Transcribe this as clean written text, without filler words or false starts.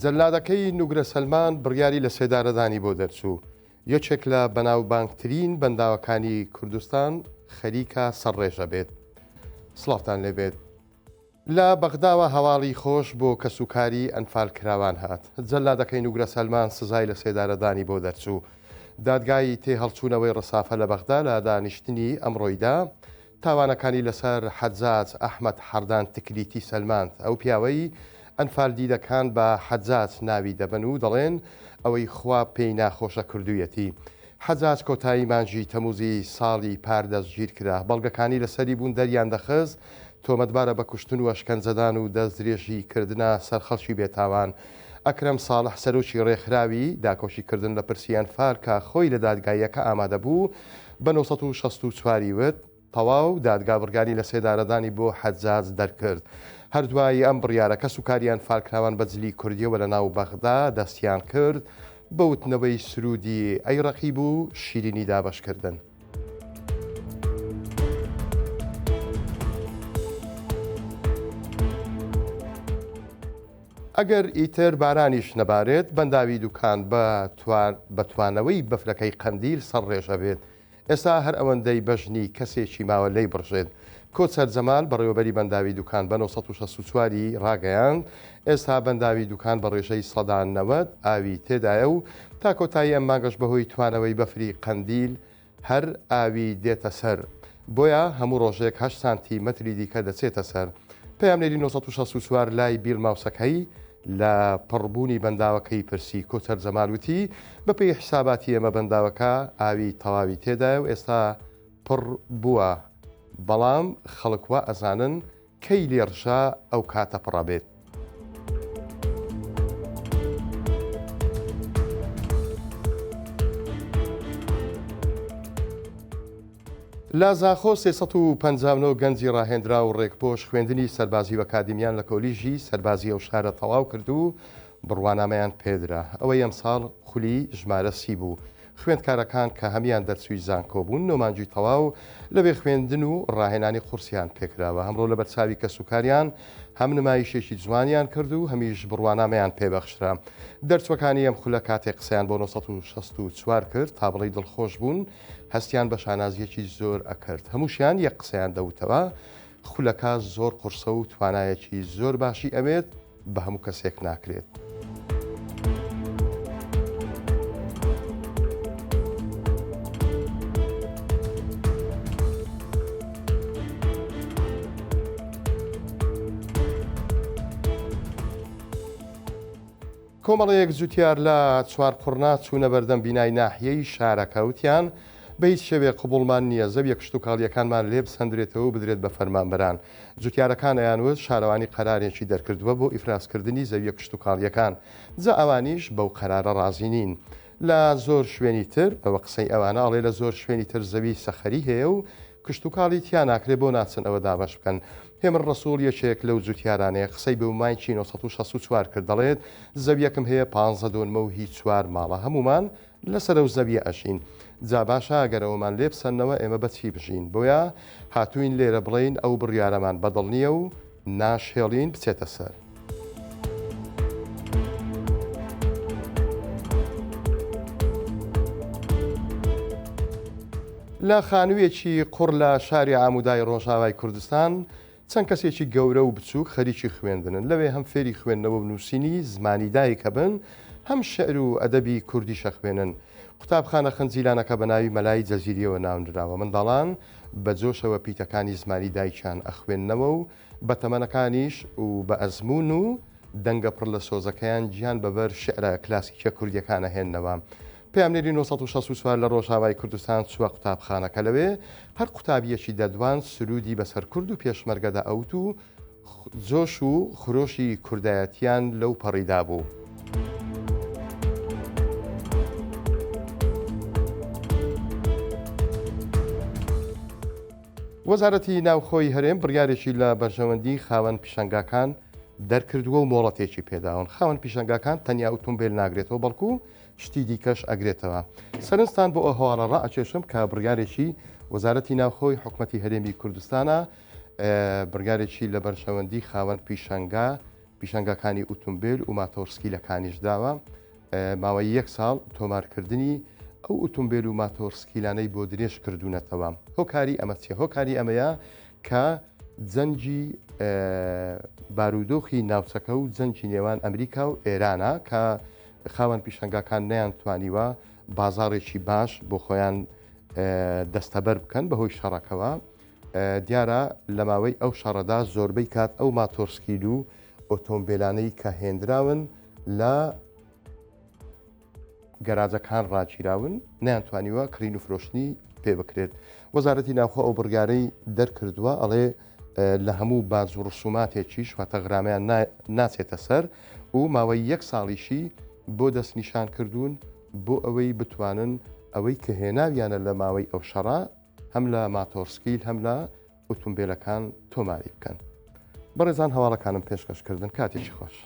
جەلادەکەی نوگرە سەلمان بڕیاری لەسێدارەدانی بۆ دەرچوو. یەکێک لە بەناوبانگترین بەنداوەکانی کوردستان خەریکە سەرڕێژە بێت. سڵاوتان لێبێت. لە بەغداوە هەواڵی خۆش بۆ کەسوکاری ئەنفالکراوان هات. جەلادەکەی نوگرە سەلمان سزای لەسێدارەدانی بۆ دەرچوو. دادگای تێهەڵچوونەوەی ڕسافە لە بەغدا لە دانیشتنی ئەمڕۆیدا تاوانەکانی لەسەر حەجاج ئەحمەد حەردان تکریتی سەلماند، ئەو پیاوەی ئەنفالدیدەکان بە حەجاج ناوی دەبەن و دەڵێن ئەوەی خوا پێی ناخۆشە کردوویەتی. حەجاج کۆتایی مانگی تەمووزی ساڵی پار دەستگیرکرا، بەڵگەکانی لەسەری بوون دەریاندەخست تۆمەتبارە بە کوشتن و ئەشکەنجەدان و دەستدرێژی کردنە سەر خەڵکی بێتاوان. ئەکرەم ساڵح سەرۆکی ڕێکخراوی داکۆکیکردن لە پرسی ئەنفال کە خۆی لە دادگاییەکە ئامادەبوو بە 964 ی وت، تەواو دادگا بڕیاری لەسێدارەدانی بۆ حەجاج دەرکرد. هەر دوای ئەم بڕیارە کەسوکاری ئەنفالکراوان بە جلی کوردییەوە لەناو بەغدا دەستیان کرد بە وتنەوەی سروودی ئەی ڕەقیب و شیرینی دابەشکردن. ئەگەر ئیتر بارانیش نەبارێت، بەنداوی دوکان بە توانەوەی بەفرەکەی قەندیل سەرڕێژ ئەبێت. ئێستا هەر ئەوەندەی بەژنی کەسێکی ماوە لێی بڕژێت. کۆچەر جەمال، بەڕێوەبەری بەنداوی دوکان بە 964 ی ڕاگەیاند، ئێستا بەنداوی دوکان بە ڕێژەی 90% ئاوی تێدایە و تا کۆتایی ئەم مانگەش بەهۆی توانەوەی بەفری قەندیل هەر ئاوی دێتە سەر، بۆیە هەموو ڕۆژێک هەشت سانتی مەتری دیکە دەچێتە سەر. پەیامنێری 964 لای بیڵ ماوسەکەی لە پڕبوونی بەنداوەکەی پرسی. کۆچەر جەمال وتی، بەپێی حیساباتی ئێمە بەنداوەکە ئاوی تەواوی تێدایە و ئێستا پڕ بووە، بەڵام خەڵک وا ئەزانن کەی لێڕژا ئەو کاتە پڕ ئەبێت. لە زاخۆ 359 گەنجی ڕاهێنراو و ڕێکپۆش خوێندنی سەربازی و ئەکادیمیان لە کۆلیژی سەربازی ئەو شارە تەواو کرد و بڕوانامەیان پێدرا. ئەوەی ئەمساڵ خولی ژمارە سی بوو. خوێندکارەکان کە هەموویان دەرچووی زانکۆ بوون، نۆ مانگی تەواو لەوێ خوێندن و ڕاهێنانی قورسیان پێکراوە. ئەمڕۆ لەبەر چاوی کەسوکاریان هەم نمایشێکی جوانیان کرد و هەمیش بڕوانامەیان پێبەخشرا. دەرچووەکانی ئەم خولە کاتێک قسەیان بۆ 964 کرد، تا بڵێی دڵخۆش بوون، هەستیان بە شانازییەکی زۆر ئەکرد. هەمووشیان یەک قسەیان دەوتەوە، خولەکە زۆر قورسە و توانایەکی زۆر باشی ئەوێت، بە هەموو کەسێک ناکرێت. کۆمەڵەیەک جوتیار لە چوارقوڕنە چوونە بەردەم بینای ناحیەی شارەکە وتیان، بە هیچ شێوەیەک قبوڵمان نییە زەویە کشتوکاڵییەکانمان لێ بسەندرێتەوە و بدرێت بە فەرمانبەران. جوتیارەکان ئەیانوت شارەوانی قەرارێکی دەرکردووە بۆ ئیفرازکردنی زەویە کشتوکاڵییەکان، جا ئەوانیش بەو قەرارە ڕازی نین. لە زۆر شوێنی تر، ئەوە قسەی ئەوانە، ئەڵێ لە زۆر شوێنی تر زەوی سەخەری هەیە و کشتوکاڵی تیا ناکرێ بۆ ناچن ئەوە دابەش بکەن. هێمن ڕەسوڵ یەکێک لەو جوتیارانەیە قسەی بۆ مایکی 964 کرد دەڵێت زەویەکم هەیە پانزە دۆنمە و هی چوار ماڵە هەموومان لەسەر ئەو زەویە ئەژین جا باشە ئەگەر ئەوەمان لێ بسەننەوە ئێمە بە چی بژین بۆیە هاتووین لێرە بڵێین ئەو بڕیارەمان بەدڵ نییە و ناشهێڵین بچێتە سەر. لە خانوویەکی قوڕ لە شاری عامودای ڕۆژاوای کوردستان چەند کەسێکی گەورە و بچووک خەریکی خوێندنن، لەوێ هەم فێری خوێندنەوە و نووسینی زمانی دایک ئەبن، هەم شیعر و ئەدەبی کوردیش ئەخوێنن. قوتابخانە خنجیلانەکە بە ناوی مەلای جەزیرییەوە ناونراوە. منداڵان بە جۆشەوە پیتەکانی زمانی دایکیان ئەخوێننەوە و بە تەمەنەکانیش و بە ئەزموون و دەنگە پڕ لە سۆزەکەیان گیان بە بەر شیعرە کلاسیکیە کوردیەکان ئەهێننەوە. پەیامنێری 964 لە ڕۆژاوای کوردستان چووە قوتابخانەکە لەوێ هەر قوتابیەکی دەدوان سرودی بەسەر کورد و پێشمەرگەدا ئەوت و جۆش و خرۆشی کوردایەتیان لەو پەڕیدا بوو. وەزارەتی ناوخۆی هەرێم بڕیارێکی لە بەرژەوەندی خاوەن پیشانگاکان دەرکردووە و مۆڵەتێکی پێداون. خاوەن پیشانگاکان تەنیا ئوتومبێل ناگرێتەوە بەڵکو شتی دیکەش ئەگرێتەوە. سەرنجتان بۆ ئەو هەواڵە ڕائەکێشم کە بڕیارێکی وەزارەتی ناوخۆی حکومەتی هەرێمی کوردستانە بڕیارێکی لە بەرژەوەندی خاوەن پیشانگا. پیشانگاکانی ئوتومبێل و ماتۆڕسکیلەکانیش داوە، ماوەی یەک ساڵ تۆمارکردنی ئەو ئوتومبێل و ماتۆڕسکیلانەی بۆ درێژ کردوونەتەوە. هۆکاری ئەمە چیە؟ هۆکاری ئەمەیە کە جەنگی بارودۆخی ناوچەکە و جەنگی نێوان ئەمریکا و ئێرانە کە خاوەن پیشانگاکان نەیانتوانیوە بازاڕێکی باش بۆ خۆیان دەستەبەر بکەن بەهۆی شەڕەکەوە. دیارە لە ماوەی ئەو شەڕەدا زۆربەی کات ئەو ماتۆرسکیل و ئۆتۆمبیلانەی کە هێنراون لە گەراجەکان ڕاگیراون نەیانتوانیوە کڕین و فرۆشتنی پێ بکرێت. وەزارەتی ناوخۆ ئەو بڕیارەی دەرکردووە ئەڵێ لە هەموو باج و ڕسوماتێکیش واتە غرامەیان ناچێتە سەر و ماوەی یەک ساڵیشی بۆ دەستنیشان کردوون بۆ ئەوەی بتوانن ئەوەی کە هێناویانە لە ماوەی ئەو شەڕە هەم لە ماتۆڕسکیل هەم لە ئوتومبێلەکان تۆماری بکەن. بەڕێزان هەواڵەکانم پێشکەش کردن کاتێکی خۆش.